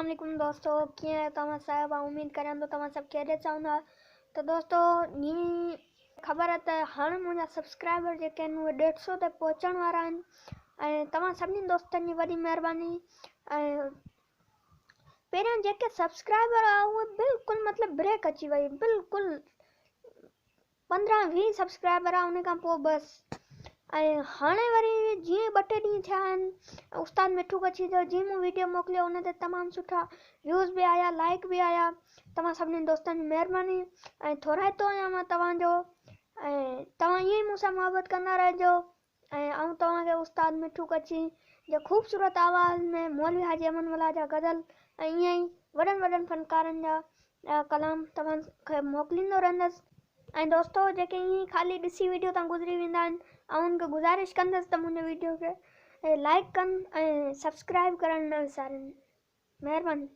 اسلام عليڪم دوستو ڪيئن آهيو توهان سڀ آئون اميد ڪريان ٿو توهان سڀ خيريت سان هوندا ته دوستو جيئن خبر آهي ته هاڻي منهنجا سبسڪرائبر جيڪي آهن اهي ڏيڍ سو تي پهچڻ وارا آهن ۽ توهان سڀني دوستن جي وڏي مهرباني ۽ پهريان جيڪي سبسڪرائبر هئا اهي بلڪل مطلب بريڪ اچي وئي بلڪل 15 20 سبسڪرائبر آ ان کان پوء بس ۽ هاڻي وري جيئن ٻه ٽي ڏينهن ٿيا آهن استاد مٺو ڪڇي جو جيئن مون ويڊيو موڪليو ان تي تمام سٺا ويوز به آيا لائڪ به آيا توهان سڀني دوستن جي مهرباني ۽ ٿورائتو آهيان مان توهان جو ۽ توهان ائين ئي مون سان محبت ڪندا رهجو ۽ آئون توهان کي استاد مٺو ڪڇي جي خوبصورت آواز ۾ مولوي حاجي امن ملاح جا غزل ۽ ائين ئي وڏن وڏن فنڪارن جا ڪلام توهان کي موڪليندو رهندس. ۽ دوستو جيڪي ائين ئي خالي ڏسي ويڊيو تان گذري ويندا آهن آئون انهن کي گذارش ڪندس ته منهنجي ويڊيو کي لائڪ ڪن ۽ سبسڪرائب ڪرڻ نه وسارين. مهرباني.